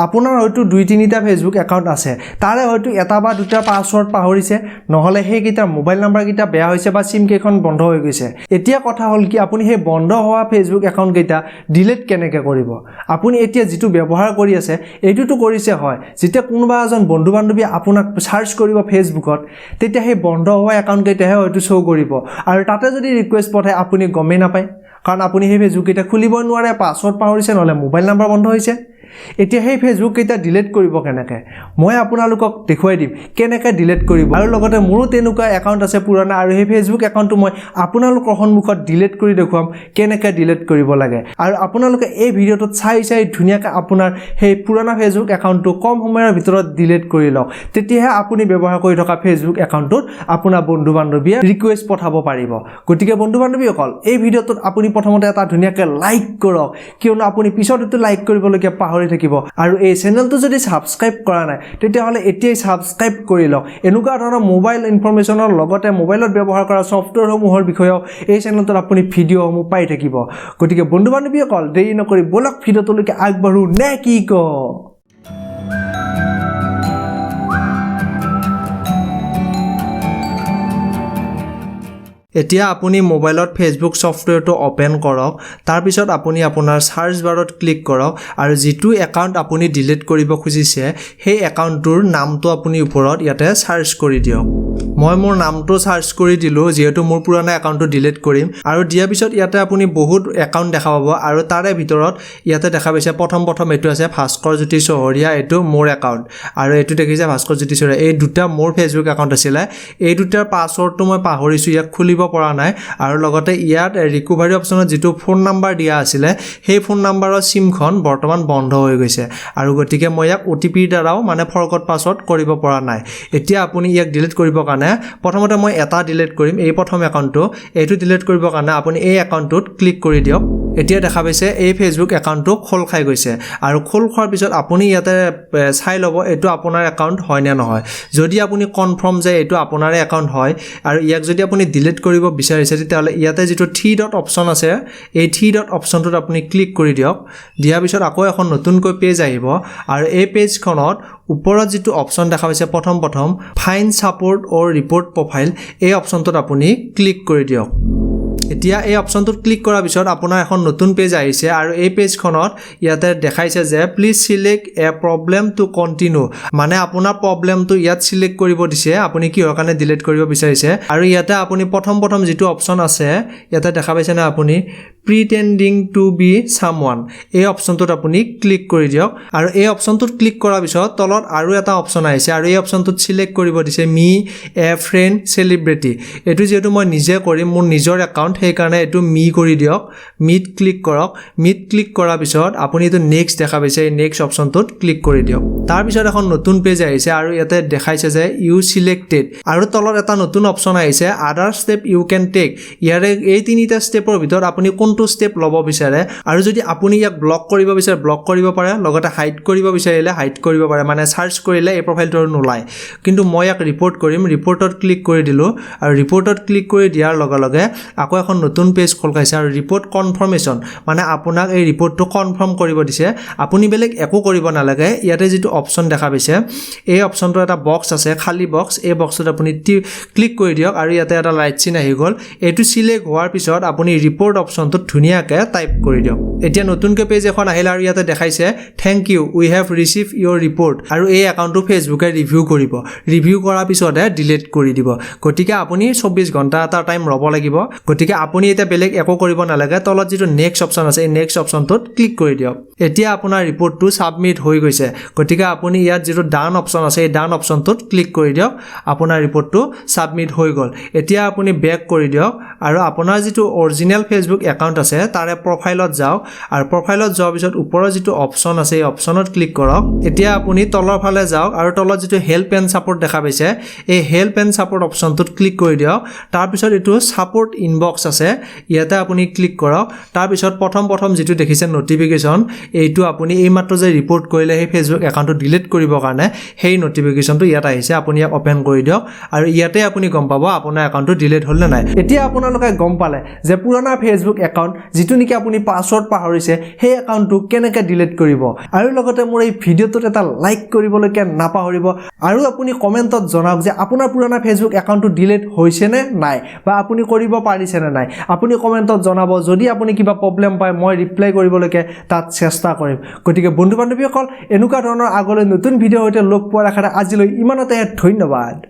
আপোনাৰ হয়তো দুই তিনিটা ফেচবুক একাউণ্ট আছে, তাৰে হয়তো এটা বা দুটা পাছৱৰ্ড পাহৰিছে, নহ'লে সেইকেইটাৰ মোবাইল নাম্বাৰকেইটা বেয়া হৈছে বা চিম কেইখন বন্ধ হৈ গৈছে। এতিয়া কথা হ'ল কি, আপুনি সেই বন্ধ হোৱা ফেচবুক একাউণ্টকেইটা ডিলিট কেনেকৈ কৰিব? আপুনি এতিয়া যিটো ব্যৱহাৰ কৰি আছে এইটোতো কৰিছে হয়, যেতিয়া কোনোবা এজন বন্ধু বান্ধৱীয়ে আপোনাক চাৰ্চ কৰিব ফেচবুকত, তেতিয়া সেই বন্ধ হোৱা একাউণ্টকেইটাহে হয়তো শ্ব' কৰিব, আৰু তাতে যদি ৰিকুৱেষ্ট পঠায় আপুনি গমেই নাপায়, কাৰণ আপুনি সেই ফেচবুককেইটা খুলিবই নোৱাৰে, পাছৱৰ্ড পাহৰিছে, নহ'লে মোবাইল নাম্বাৰ বন্ধ হৈছে। এতিয়া সেই ফেচবুককেইটা ডিলিট কৰিব কেনেকৈ? মই আপোনালোকক দেখুৱাই দিম কেনেকৈ ডিলিট কৰিব। আৰু লগতে মোৰো তেনেকুৱা একাউণ্ট আছে পুৰণা, আৰু সেই ফেচবুক একাউণ্টটো মই আপোনালোকৰ সন্মুখত ডিলিট কৰি দেখুৱাম কেনেকৈ ডিলিট কৰিব লাগে। আৰু আপোনালোকে এই ভিডিঅ'টোত চাই চাই ধুনীয়াকৈ আপোনাৰ সেই পুৰণা ফেচবুক একাউণ্টটো কম সময়ৰ ভিতৰত ডিলিট কৰি লওক, তেতিয়াহে আপুনি ব্যৱহাৰ কৰি থকা ফেচবুক একাউণ্টটোত আপোনাৰ বন্ধু বান্ধৱীয়ে ৰিকুৱেষ্ট পঠাব পাৰিব। গতিকে বন্ধু বান্ধৱীসকল, এই ভিডিঅ'টোত আপুনি প্ৰথমতে এটা ধুনীয়াকৈ লাইক কৰক, কিয়নো আপুনি পিছত এইটো লাইক কৰিবলগীয়া পাহৰি থাকিব। আৰু এই চেনেলটো যদি ছাবস্ক্ৰাইব কৰা নাই তেতিয়াহ'লে এতিয়াই ছাবস্ক্ৰাইব কৰি লওক। এনেকুৱা ধৰণৰ মোবাইল ইনফৰমেশ্যনৰ লগতে মোবাইলত ব্যৱহাৰ কৰা ছফ্টৱেৰসমূহৰ বিষয়েও এই চেনেলটোত আপুনি ভিডিঅ'সমূহ পাই থাকিব। গতিকে বন্ধু বান্ধৱীসকল, দেৰি নকৰি ব'লক ভিডিঅ'টোলৈকে আগবাঢ়ো নে কি ক? এতিয়া আপুনি মোবাইলত ফেচবুক ছফ্টৱেৰটো অ'পেন কৰক, তাৰপিছত আপুনি আপোনাৰ চাৰ্চ বাৰত ক্লিক কৰক, আৰু যিটো একাউণ্ট আপুনি ডিলিট কৰিব খুজিছে সেই একাউণ্টটোৰ নামটো আপুনি ওপৰত ইয়াতে চাৰ্চ কৰি দিয়ক। মই মোৰ নামটো চাৰ্চ কৰি দিলোঁ, যিহেতু মোৰ পুৰণা একাউণ্টটো ডিলিট কৰিম। আৰু দিয়াৰ পিছত ইয়াতে আপুনি বহুত একাউণ্ট দেখা পাব, আৰু তাৰে ভিতৰত ইয়াতে দেখা পাইছে প্ৰথম প্ৰথম এইটো আছে ভাস্কৰ জ্যোতি চহৰীয়া, এইটো মোৰ একাউণ্ট, আৰু এইটো দেখিছে ভাস্কৰ জ্যোতি চহৰীয়া, এই দুটা মোৰ ফেচবুক একাউণ্ট আছিলে। এই দুটাৰ পাছৱৰ্ডটো মই পাহৰিছোঁ, ইয়াক খুলিব পৰা নাই। আৰু লগতে ইয়াত ৰিকভাৰী অপশ্যনত যিটো ফোন নাম্বাৰ দিয়া আছিলে সেই ফোন নাম্বাৰৰ চিমখন বৰ্তমান বন্ধ হৈ গৈছে, আৰু গতিকে মই ইয়াক অ' টি পিৰ দ্বাৰাও মানে ফৰগট পাছৱৰ্ড কৰিব পৰা নাই। এতিয়া আপুনি ইয়াক ডিলিট কৰিবৰ কাৰণে প্ৰথমতে মই এটা ডিলিট কৰিম, এই প্ৰথম একাউণ্টটো। এইটো ডিলিট কৰিবৰ কাৰণে আপুনি এই একাউণ্টটোত ক্লিক কৰি দিয়ক। এতিয়া দেখা পাইছে এই ফেচবুক একাউণ্টটো খোল খাই গৈছে, আৰু খোল খোৱাৰ পিছত আপুনি ইয়াতে চাই ল'ব এইটো আপোনাৰ একাউণ্ট হয় নে নহয়। যদি আপুনি কনফাৰ্ম যে এইটো আপোনাৰে একাউণ্ট হয় আৰু ইয়াক যদি আপুনি ডিলিট কৰিব বিচাৰিছে, তেতিয়াহ'লে ইয়াতে যিটো থ্ৰী ডট অপশ্যন আছে, এই থ্ৰী ডট অপশ্যনটোত আপুনি ক্লিক কৰি দিয়ক। দিয়াৰ পিছত আকৌ এখন নতুনকৈ পেজ আহিব, আৰু এই পেজখনত ওপৰত যিটো অপশ্যন দেখা পাইছে প্ৰথম প্ৰথম find support or report profile, এই অপশ্যনটোত আপুনি ক্লিক কৰি দিয়ক। এতিয়া এই অপশ্যনটোত ক্লিক কৰাৰ পিছত আপোনাৰ এখন নতুন পেজ আহিছে, আৰু এই পেজখনত ইয়াতে দেখাইছে যে please select a problem to continue, মানে আপোনাৰ প্ৰব্লেমটো ইয়াত চিলেক্ট কৰিব দিছে, আপুনি কিহৰ কাৰণে ডিলিট কৰিব বিচাৰিছে। আৰু ইয়াতে আপুনি প্ৰথম প্ৰথম যিটো অপশ্যন আছে ইয়াতে দেখা পাইছেনে আপুনি প্ৰিটেণ্ডিং টু বি চাম ওৱান, এই অপশ্যনটোত আপুনি ক্লিক কৰি দিয়ক। আৰু এই অপশ্যনটোত ক্লিক কৰাৰ পিছত তলত আৰু এটা অপশ্যন আহিছে, আৰু এই অপশ্যনটোত চিলেক্ট কৰিব দিছে মি এ ফ্ৰেণ্ড চেলিব্ৰিটি। এইটো যিহেতু মই নিজে কৰিম, মোৰ নিজৰ একাউণ্ট, সেইকাৰণে এইটো মি কৰি দিয়ক। মিত ক্লিক কৰক। মিত ক্লিক কৰাৰ পিছত আপুনি এইটো নেক্সট দেখা পাইছে, এই নেক্সট অপশ্যনটোত ক্লিক কৰি দিয়ক। তাৰপিছত এখন নতুন পেজ আহিছে, আৰু ইয়াতে দেখাইছে যে ইউ চিলেক্টেড, আৰু তলত এটা নতুন অপশ্যন আহিছে other step you can take. ইয়াৰে এই তিনিটা ষ্টেপৰ ভিতৰত আপুনি কোনটো ষ্টেপ ল'ব বিচাৰে, আৰু যদি আপুনি ইয়াক ব্লক কৰিব বিচাৰে ব্লক কৰিব পাৰে, লগতে হাইড কৰিব বিচাৰিলে হাইড কৰিব পাৰে, মানে চাৰ্চ কৰিলে এই প্ৰফাইলটো আৰু নোলায়। কিন্তু মই ইয়াক ৰিপৰ্ট কৰিম, ৰিপৰ্টত ক্লিক কৰি দিলোঁ, আৰু ৰিপৰ্টত ক্লিক কৰি দিয়াৰ লগে লগে আকৌ এখন নতুন পেজ খোল খাইছে, আৰু ৰিপৰ্ট কনফাৰ্মেশ্যন, মানে আপোনাক এই ৰিপৰ্টটো কনফাৰ্ম কৰিব দিছে। আপুনি বেলেগ একো কৰিব নালাগে। ইয়াতে যিটো অপশ্যন দেখা পাইছে এই অপশ্যনটো এটা বক্স আছে, খালী বক্স, এই বক্সটোত আপুনি ক্লিক কৰি দিয়ক, আৰু ইয়াতে এটা লাইট চিন আহি গ'ল। এইটো চিলেক্ট হোৱাৰ পিছত আপুনি ৰিপৰ্ট অপশ্যনটোত ধুনীয়াকৈ টাইপ কৰি দিয়ক। এতিয়া নতুনকৈ পেজ এখন আহিলে, আৰু ইয়াতে দেখাইছে thank you, we have receive your report, আৰু এই একাউণ্টটো ফেচবুকে ৰিভিউ কৰিব, ৰিভিউ কৰাৰ পিছতহে ডিলিট কৰি দিব। গতিকে আপুনি 24 ঘণ্টা এটা টাইম ৰ'ব লাগিব। গতিকে আপুনি এতিয়া বেলেগ একো কৰিব নালাগে। তলত যিটো নেক্সট অপশ্যন আছে এই নেক্সট অপশ্যনটোত ক্লিক কৰি দিয়ক। এতিয়া আপোনাৰ ৰিপৰ্টটো ছাবমিট হৈ গৈছে। গতিকে আপুনি ইয়াত যিটো ডান অপশ্যন আছে এই ডান অপশ্যনটোত ক্লিক কৰি দিয়ক। আপোনাৰ ৰিপৰ্টটো ছাবমিট হৈ গ'ল। এতিয়া আপুনি বেক কৰি দিয়ক, আৰু আপোনাৰ যিটো অৰিজিনেল ফেচবুক একাউণ্ট আছে তাৰে প্ৰফাইলত যাওক, আৰু প্ৰফাইলত যোৱাৰ পিছত ওপৰৰ যিটো অপশ্যন আছে এই অপশ্যনত ক্লিক কৰক। এতিয়া আপুনি তলৰ ফালে যাওক, আৰু তলত যিটো হেল্প এণ্ড ছাপৰ্ট দেখা পাইছে এই হেল্প এণ্ড ছাপৰ্ট অপশ্যনটোত ক্লিক কৰি দিয়ক। তাৰপিছত এইটো ছাপৰ্ট ইনবক্স আছে, ইয়াতে আপুনি ক্লিক কৰক। তাৰপিছত প্ৰথম প্ৰথম যিটো দেখিছে নটিফিকেশ্যন, এইটো আপুনি এইমাত্ৰ যে ৰিপৰ্ট কৰিলে সেই ফেচবুক একাউণ্টটো ডিলিট কৰিবৰ কাৰণে সেই নটিফিকেশ্যনটো ইয়াত আহিছে, আপুনি ইয়াক অ'পেন কৰি দিয়ক, আৰু ইয়াতে আপুনি গম পাব আপোনাৰ একাউণ্টটো ডিলিট হ'ল নে নাই। এতিয়া আপোনালোকে আপোনালোকে গম পালে যে পুৰণা ফেচবুক একাউণ্ট যিটো নেকি আপুনি পাছৱৰ্ড পাহৰিছে, সেই একাউণ্টটো কেনেকৈ ডিলিট কৰিব। আৰু লগতে মোৰ এই ভিডিঅ'টোত এটা লাইক কৰিবলৈকে নাপাহৰিব আৰু আপুনি কমেণ্টত জনাওক যে আপোনাৰ পুৰণা ফেচবুক একাউণ্টটো ডিলিট হৈছেনে নাই বা আপুনি কৰিব পাৰিছেনে নাই। আপুনি কমেণ্টত জনাব। যদি আপুনি কিবা প্ৰব্লেম পায়, মই ৰিপ্লাই কৰিবলৈকে তাত চেষ্টা কৰিম। গতিকে বন্ধু বান্ধৱীসকল, এনেকুৱা ধৰণৰ আগলৈ নতুন ভিডিঅ'ৰ সৈতে লগ পোৱাৰ আশাৰে আজিলৈ ইমানতে। ধন্যবাদ।